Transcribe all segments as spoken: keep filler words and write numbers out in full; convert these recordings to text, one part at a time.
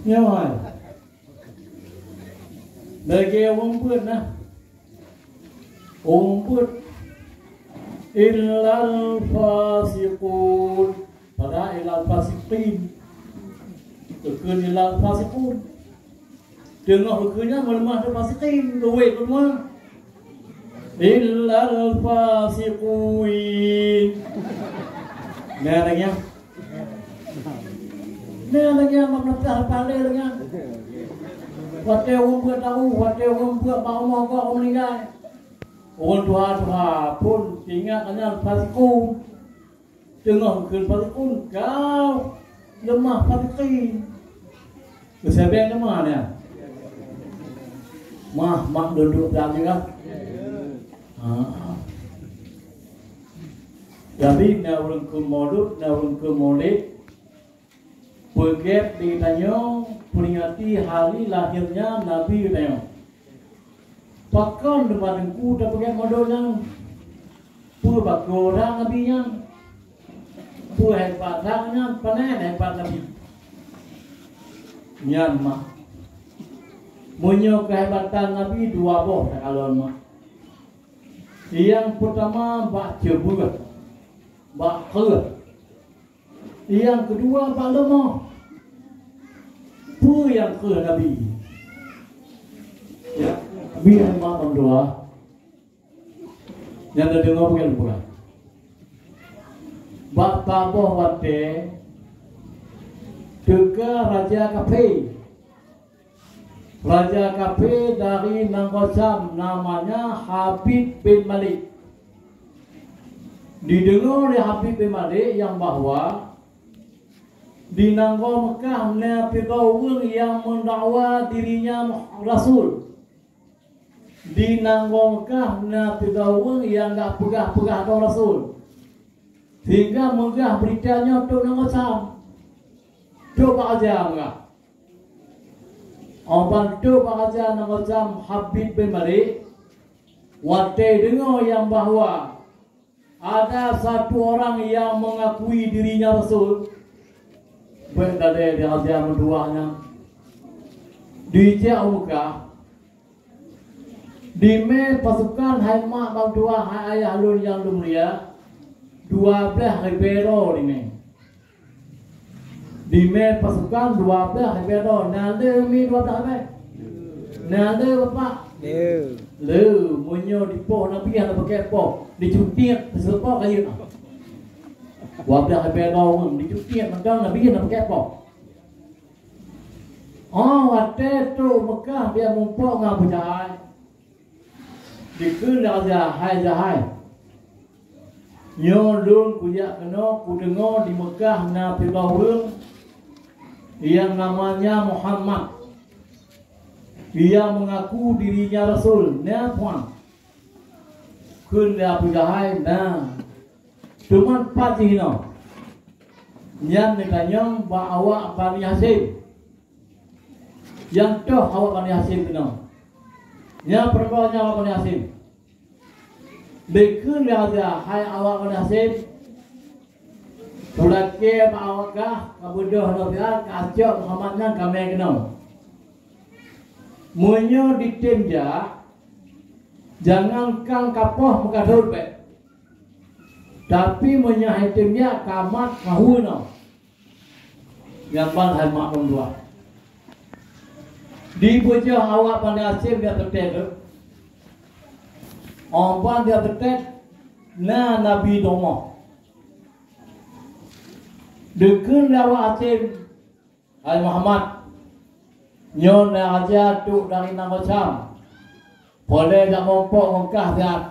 Nyoe hai. Lagèe ureueng beuet nah. Ureueng beuet. Illal fasiqun. Padahai illal fasiqin. Geukheun illal fasiqun. Teungoh geukheun nyan meuleumah teuh fasiqin, luweh meuleumah. Illal fasiqin. Nah, lagèe nyan. Nah, lagèe nyan, mak peutah palé lagèe nyan. Watèe ureueng beuet tahu, watèe ureueng beuet bak rumoh gob meuninggai. Ureueng tuha-tuha phon ingat nyan fasiqun. Teungoh geukheun fasiqun, kau leumah fasiqin. Geusabèe teuma nyan. Mah, mak duduk lam ni kan? Ha. Jadi, na ureueng kheun maulud, na ureueng kheun maulid, peugèt di tanyoe, peringati hari lahirnya Nabi tanyoe. Pakon teuma Teungku tapeugèt maulud nyan? Peue bagoe that Nabi nyan? Peue hebat that nyan? Pane hebat Nabi? Nyan mak. Meunyoe keuhebatan Nabi dua boh takalon mak. Nyang peutama bak ceubeuet, bak kreueh. Nyang keudua bak leumoh. Peue nyang kreueh Nabi? Ya, Nabi hana mandua. Nyang tadeungoe bukan, bukan. Bak saboh watèe teuka raja kafé. Raja kafé dari nanggroe Syam namanya Habib bin Malik. Dideungoe lé Habib bin Malik nyang bahwa di nanggroe Meukah na sidroe ureueng nyang meudakwa dirinya rasul. Di nanggroe Meukah na sidroe ureueng nyang ka peugah-peugah droe rasul. Sehingga meugah beurita nyoe trok nanggroe Syam. Trok bak raja meugah. Óh ban trok bak raja nanggroe Syam Habib bin Malik, watèe deungoe nyang bahwa ada satu orang yang mengakui dirinya rasul, bèk dalèe di raja meutuah nyan. Dijak u Meukah, dimè pasukan hai mak mandua hai ayah lôn nyang lôn mulia, dua blaih ribèe droe dimè. Dimè pasukan dua blaih ribèe droe, na le mi dua blaih ribèe? Na le, Bapak? Le. Le, meunyoe dipoh Nabi hana pakèk poh, dicutiek, seupôt kayèe. Dua blaih ribèe droe, dicutiek, mantong Nabi hana pakèk poh. Oh, watèe trok Meukah bèk muphom ngon Abu Jahal. Dikheun lé Abu Jahal, "Hai Jahal, nyoe lôn kujak keunoe kudeungoe di Meukah na sidroe ureueng nyang namanya Muhammad, nyang mengaku dirinya rasul." "Na, Tuan?" Kheun lé Abu Jahal, "Na." "Teuma pat jih inoe?" "Nyan neutanyong bak awak Bani Hasyim." Nyang toh awak Bani Hasyim keunoe. Nyang peurunoe nyan awak Bani Hasyim. Dikheun lé Abu Jahal, "Hai awak Bani Hasyim, pulakèe bak awak kah, ka beudôh lom siat, ka cok Muhammad nyan ka mè keunoe. Meunyoe ditem jak, jangankan ka poh meugadôh bèk. Tapi meunyoe han tem jak, ka mat ka hu inoe." Nyan ban hai mak mandua. Dibeujeuet awak Bani Hasyim di ateueh tét tu. Óh ban di ateueh tét na Nabi Domoh. Dikheun lé awak Hasyim, "Hai Muhammad, nyoe na raja trok dari nanggroe Syam. Peureulèe jak muphom ngon kah siat."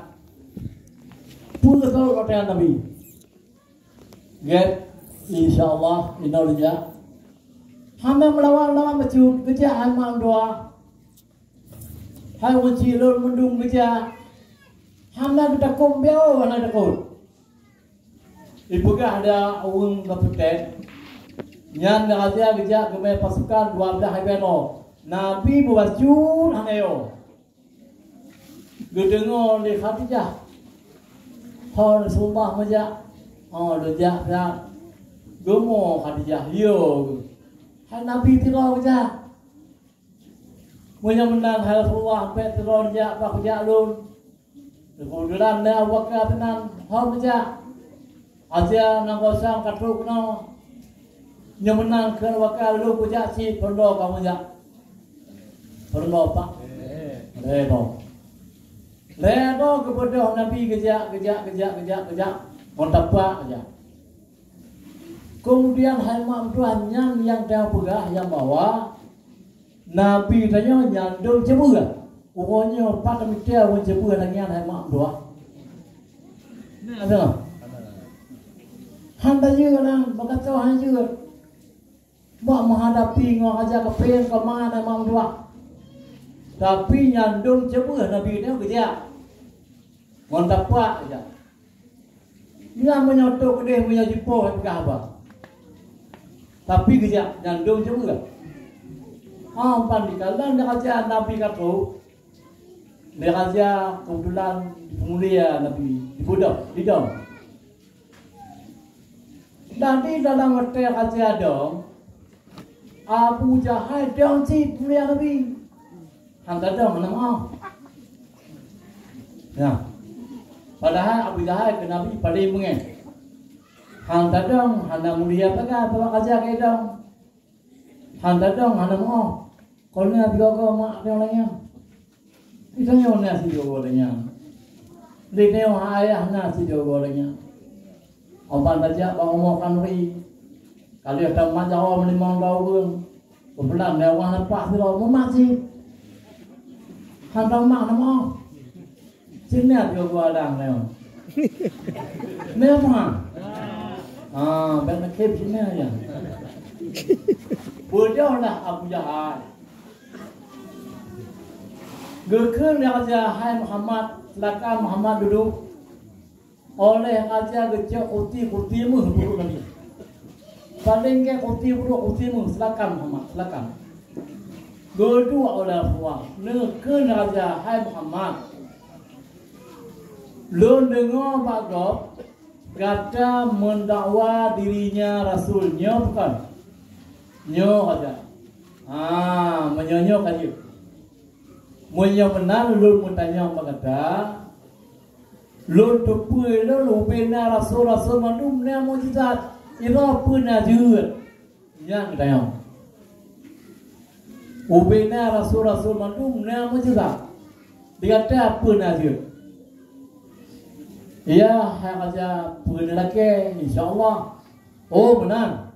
Peue seuôt watèe Nabi? Gèt, insya Allah, inoe lôn jak. Hana meulawan-lawan bacut, geujak hai mak mandua. Hai ureueng chik lôn mandum geujak. Hana geutakot beu, hana takot. Ipeugah lé ureueng geupeutét, nyan raja geujak geumè pasukan dua blaih ribèe droe. Nabi meubacut hana yo. Geudeungoe lé Khadijah, "Ho Rasulullah meujak?" "Oh, lôn jak, jak." Geumo Khadijah, yo. Hai Nabi, sidroe keujak. Meunyoe meunan hai Rasulullah, ampék sidroe jak bak kujak lôn. Keubeutulan na Abu Bakar meunan, hom jak. Asia nyang kosong ka trok keunoe. Nyoe meunan keu Abu Bakar, lôn kujak cit, peureulée kamoe jak. Peureulée, Pak. Lhèe boh. Lhèe boh geubeudôh Nabi geujak, geujak, geujak, geujak, geujak. Ngon tapak geujak. Keumudian hai mak meutuah nyan nyang teupeugah nyang bahwa Nabi tanyoe nyan dong ceubeueh. Uroe nyoe pat meutia ureuëng ceubeueh lagée nyan hai mak meutuah. Nah, tu. Han tajeuet nyan, bak gata han jeuet. Bak meuhadapi ngon raja kafé keuman hai mak meutuah. Tapi nyan dong ceubeueh Nabi nyoe geujak. Ngon tapak geujak. Nyan meunyoe trok keudeh meunyoe jipoh peugah haba. Tapi geujak nyan dong cuma. Ha, ban dikalon lé raja Nabi ka trok. Lé raja keubeutulan peumulia Nabi dibeudôh, didong. Dan di dalam watée raja dong, Abu Jahal dong cit peumulia Nabi. Han tadong hana meu'ah. Ya. Padahai Abu Jahal keu Nabi paleng beungéh. Han tadong hana mulia paga sabab raja keu idong. Han tadong hana meu'ah. Kon na sigoe-goe mak teuh lagée nyan. Di tanyoe na sigoe-goe lagée nyan. Di tanyoe ayah na sigoe-goe lagée nyan. Oban tajak bak umu khanuri. Ka lheueh tamat jaroe meulimong droe ureuëng. Keubeutulan lé Allah leupah sidroe mumat cit. Han tamat nama. Cit nyan geuh geuadang lé. Memang. Ah, bèk nakib cit nyan ya. Beudôh lah Abu Jahal. Geukheun lé raja, "Hai Muhammad, silakan Muhammad duduek." Óh lheueh raja geucok kuti-kuti méuh peuruek Nabi. Paleng gét kuti peuruek, kuti méuh, "Silakan Muhammad, silakan." Geuduek oleh Rasulullah, neukheun raja, "Hai Muhammad, lôn deungoe bak gob gata meudakwa dirinya rasul, nyoe bukon?" "Nyoe, raja." "Ah, meunyoe nyoe ka jeuet. Meunyoe meunan lôn meutanyong bak gata, lôn teupeue lôn ubena rasul-rasul mandum na mukjizat, iroh peue na jeuet?" Nyan geutanyong. Ubena rasul-rasul mandum na mukjizat, di gata peue na jeuet? "Ya, hai raja, peue na lakée, insya Allah." "Oh, meunan.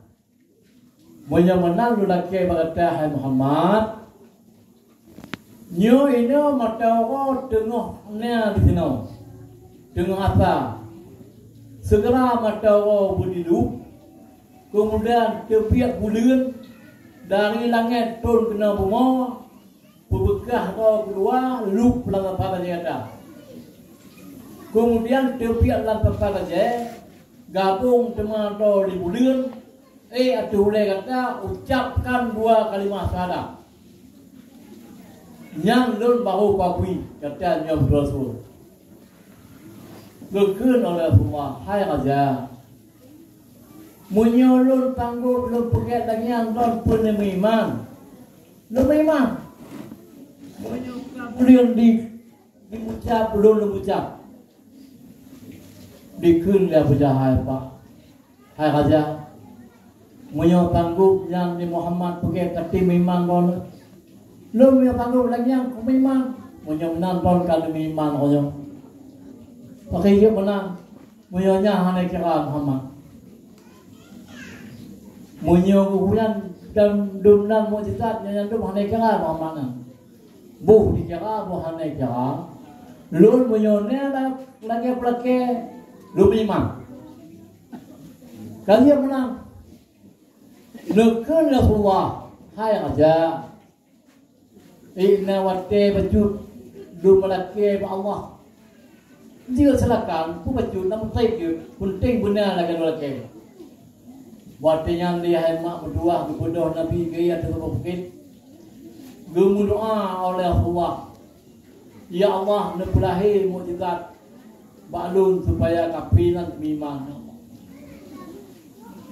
Meunyoe meunan lôn lakée bak gata, hai Muhammad, nyoe inoe mata uroe teungoh na disinoe, teungoh asa. Seugera mata uroe beudilop, keumudian teubiet buleuen dari langét trôn keunoe bumoe, peubeukah droe keudua lop lam sapat bajée gata. Keumudian teubiet lam sapat bajée, gabong teuma droe di buleuen, éh ateueh ulée gata ucapkan dua kalimah syahadat. Nyan lôn barô kuakui gata nyoe beutôi rasul." Geukheun oleh Rasulullah, "Hai raja, meunyoe lôn tanggôb lôn peugét lagée nyan, droen peue neumeuiman?" "Lôn meuiman." "Meunyoe ka buleuen di, diucap, lôn lôn ucap." Dikheun lé Abu Jahal, "Pak, hai raja, meunyoe tanggôb nyan di Muhammad peugét ka tém meuiman droen, lôn meunyoe tanggôb lagée nyan ka meuiman, meunyoe meunan droen ka lheueh meuiman roh nyoe." "Pakri jeuet meunan, meunyoe nyan hana kira Muhammad. Meunyoe gobnyan dan dum nan mukjizat nyan, nyan dum hana kira Muhammad nyan. Boh dikira, boh hana kira. Lôn meunyoe na lagée peulakée, lôn meuiman." "Ka jeuet meunan." Neukheun Rasulullah, "Hai raja, éh na watée bacut lôn meulakée bak Allah." "Jeuet silakan, peue bacut, na meuteuk jeuet, peunteng beuna lagée lôn lakée." Watée nyan lé hai mak meutuah geubeudôh Nabi geuya ateueh saboh bukét. Geumeudoá oleh Allah, "Ya Allah, neupeulahé mukjizat bak lôn supaya kafé nyan meuiman."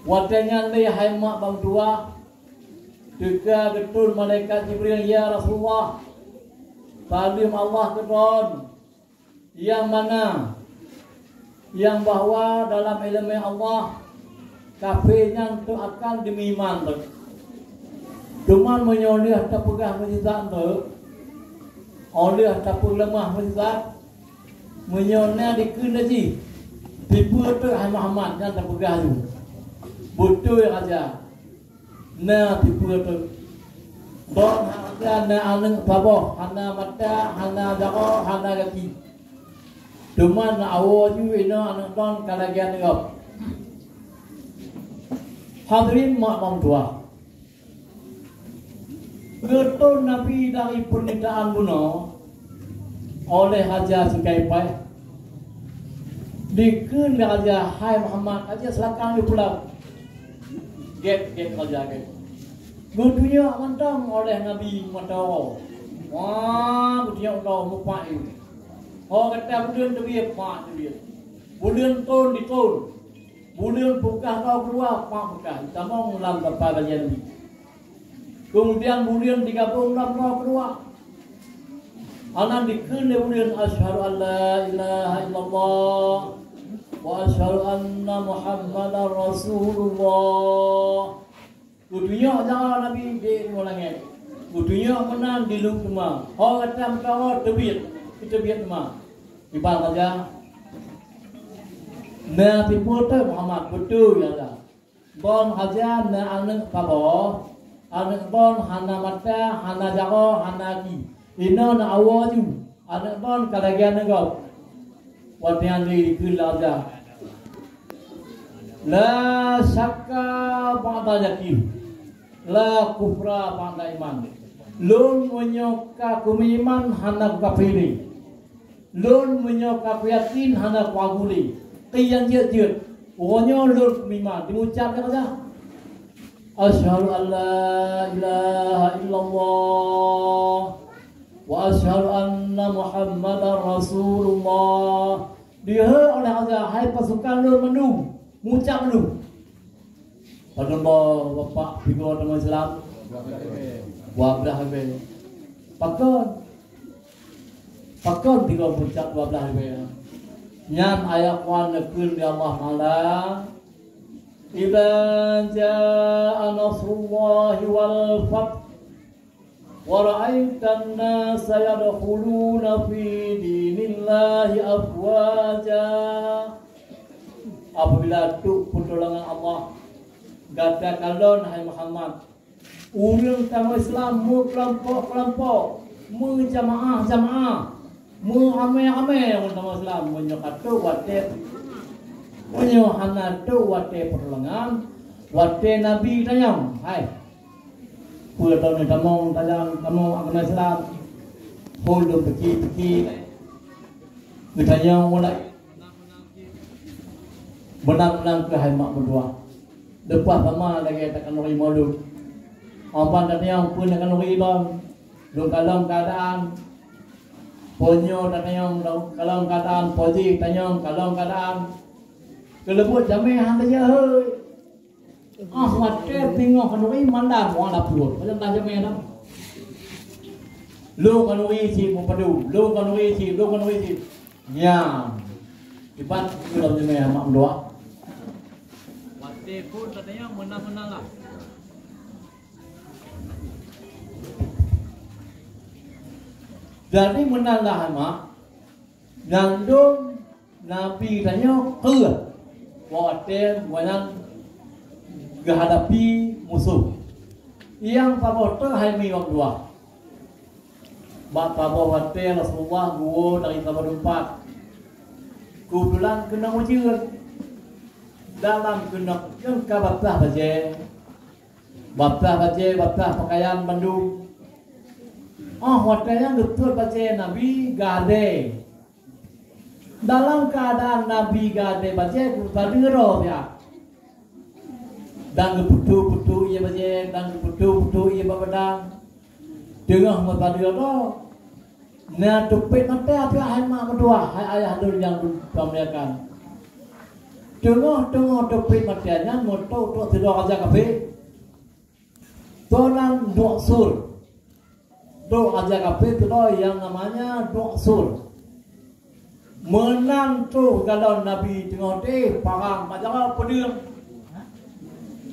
Watée nyan lé hai mak bang tuah, teuka geutron malaikat Jibril, "Ya Rasulullah, saleuem Allah keu droen." Nyang mana? Nyang bahwa dalam ileumé Allah, kafé nyan teuh akan dimeuiman teuh. Teuma meunyoe lheueh tapeugah mukjizat teuh, óh lheueh tapeuleumah mukjizat, meunyoe na dikeue lé jih, tipe teuh hai Muhammad nyan tapeugah laju. Beutôi raja. Na tipe teuh. Droen hana na aneuëk saboh, hana mata, hana jaroe, hana gaki. Teuma na awoe ju inoe aneuëk droen ka lagée aneuëk gob. Hadirin mak bang tuah. Geutron Nabi dari peurnitaan bunoe oleh Raja Sikaipah. Dikheun lé raja, "Hai Muhammad, raja silakan yue pulang." Gét, gét raja gét. Geutunyok mantong oleh Nabi mata uroe. Wah, geutunyok uroe mupak ié. Ho gata buleuen teubiet, pak teubiet. Buleuen thon ditron. Buleuen peugah droe keudua, pak peugah. Tamong lam kapa raja Nabi. Keumudian buleuen digabong lam droe keudua. Hana dikheun lé buleuen, "Asyhadu an la ilaha illallah wa asyhadu anna Muhammadar Rasulullah." Geutunyok jaroe Nabi di limong langét. Geutunyok meunan di lueng teuma. Ho gata meukawa teubiet, teubiet teuma. Iban raja, na tipe teuh Muhammad, beutôi ya Allah. Droen raja na aneuëk saboh, aneuëk droen hana mata, hana jaroe, hana gaki. Inoe na awoe ju, aneuëk droen ka lagée aneuëk gob. Watée nyan lé dikheun lé raja, "La syakka ba'da yakin, la kufra ba'da iman." Lôn meunyoe ka kumeuiman hana kukafé lé. Lôn meunyoe ka kuyakin hana kuragu lé. Keu nyang jeuet-jeuet, uroe nyoe lôn kumeuiman, diucab lé raja, "Asyhadu an la ilaha illallah wa asyhadu anna Muhammadar Rasulullah." Diheu oleh raja, hai pasukan lôn mandum, mucab mandum. Padahai bapak piga teuma Islam? Dua belas leubeh. Pakon? Pakon tiga peucak dua belas leubeh? Nyan ayat Quran neukheun di Allah Taala, "Idza jaa nasrullahi wal fath, wa ra'aitan nasa yadkhuluna fi dinillahi afwaja." Apabila trok peutulongan Allah, gata kalon, hai Muhammad, ureuëng tamong Islam meukelompok-kelompok, meujamaah-jamaah, meuramé-ramé ureuëng tamong Islam. Meunyoe ka trok watée, meunyoe hana trok watée peutulongan, watée Nabi tanyong, "Hai, peue droeneuh tamong, tanyong tamong agama Islam?" Ulôn peuki-peuki, geutanyong mulai. Meunan-meunan keuh hai mak meutuah. Leupah sama lagée takhanuri mulod. Amban tatanyong peue nakhanuri lom, lôn kalon keuadaan. Ponyo tatanyong kalon keuadaan, poji tanyong kalon keuadaan. Keuleubot jamé hana jeuet. Ah, watée pingoh khanuri mandam, wah, lapor. Macam dah jamé dah. Lôn khanuri cit meupadum, lôn khanuri cit, lôn khanuri cit. Nyan. Iban lom jamé mak meutuah. Watée phon katanya meunan-meunan lah. Jadi meunan lah, mak. Nyang dum Nabi tanyoe kheueh watée gobnyan geuhadapi musoh. Nyang saboh teuk hai mi wang dua. Bak saboh watée Rasulullah geuwoe dari saboh teumpat. Keubeutulan keunoe ujeuen. Dalam keunoe ujeuen ka basah bajée. Basah bajée, basah peukayan bandum. Óh watée nyan geupeuet bajée Nabi gadée. Dalam keuadaan Nabi gadée bajée, geupadeue droe siat. Dan geupeutu-peutu ié bajée, dan geupeutu-peutu ié bak badan. Teungoh meupadeue droe, na teupet mata piah hai mak meutuah, hai ayah lôn nyang lôn muliakan. Teungoh-teungoh teupit maté nyan meutrok trok sidroe raja kafé. Toh nan Duksur. Trok raja kafé sidroe nyang namanya Duksur. Meunan trok kalon Nabi teungoh teuh parang bak jaroe peudeueng.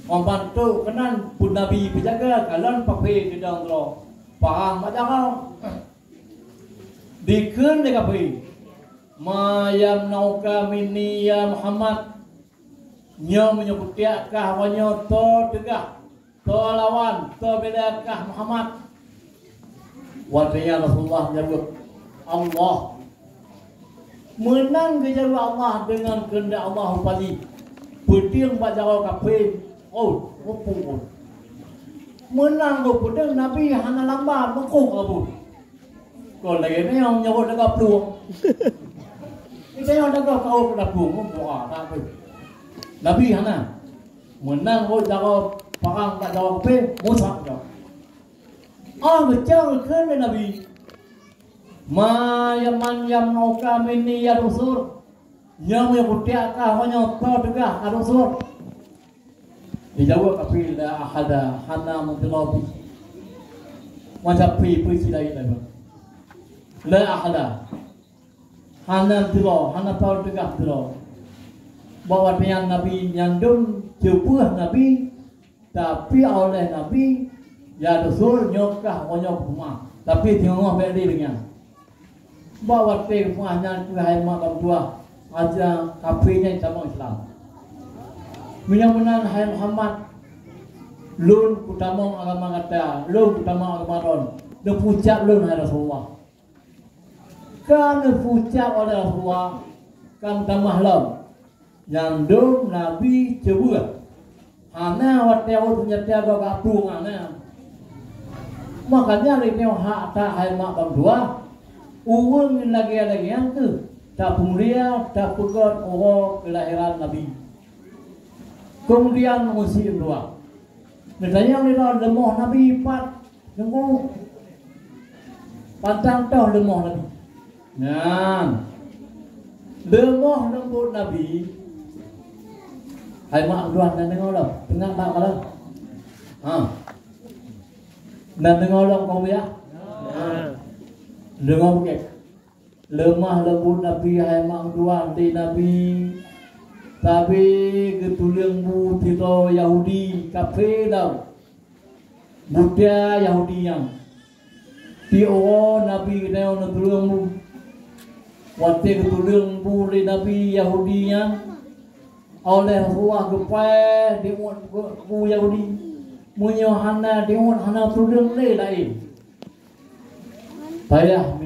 Óh ban trok keunan pun Nabi peujaga kalon kafé keudong droe parang bak jaroe. Dikheun lé kafé, "Ma yamna'uka minni ya Muhammad?" Nyoe meunyoe kutiak kah, awak nyoe toh teugah, toh lawan, toh beda kah Muhammad? Watée nyan Rasulullah jaweueb, "Allah." Meunan geujaweueb Allah deungon keuheundak Allah rupajih. Peudeueng bak jaroe kafé, oh, muphom. Meunan geupeudeueng Nabi hana lambat, meukoh kabut. Kon lagée nyoe nyang rhot daga plueng. Kita nyang daga kawök daga plueng, doa tak tu. Nabi hana. Meunan rhot jaroe parang bak jaroe kafé, musak jaroe. Ah, geucok kheun lé Nabi. "Ma yaman yamna'uka minni ya Duksur?" Nyoe meunyoe kutiak kah, awak nyoe toh teugah, a Duksur? Dijaweueb kafé, "La ahada," hana meuteuleu pih. Macam pih, pih sidai lagée. "La ahada." Hana meuteuleu, hana toh teugah meuteuleu. Bak watée nyan Nabi nyan dum ceupeueh Nabi, tapi oleh Nabi, "Ya Duksur, nyoe kah, nyoe peumah." Tapi teungoh bék lé deungon. Bak watée geupeugah nyan keuh hai mak bang tuah, aja kafé nyan tamong Islam. Meunyoe meunan hai Muhammad, lôn kutamong agama gata, lôn kutamong agama droen, neupeucab lôn hai Rasulullah. Ka neupeucab oleh Rasulullah, ka meutamah lom. Nyang dum Nabi ceubeuet. Hana watée rhot seunjata gok gak plueng hana. Makanya lé nyoe hak that hai mak bang tuah, ureuëng lagée-lagée nyan keuh tapeumulia, tapeugét uroe keulahiran Nabi. Keumudian musim dua. Neutanyong lé droe leumoh Nabi pat Teungku, pantang toh leumoh Nabi. Nyan. Leumoh leumbot Nabi. Hai mak tuah, na deungoe lom. Teungoh bak kalon. Ha. Na deungoe lom kong ya? Ha. Deungoe bukét. Leumoh leumbot Nabi hai mak tuah di Nabi. Sabe geutuleueng bu sidroe Yahudi kafé lom. Buta Yahudi nyan. Tiep uroe Nabi geutanyoe neutuleueng bu. Watée geutuleueng bu lé Nabi Yahudi nyan, oleh Rasulullah geupaih diuet bu Yahudi. Meunyoe hana diuet, hana tuleueng lé laén. Payah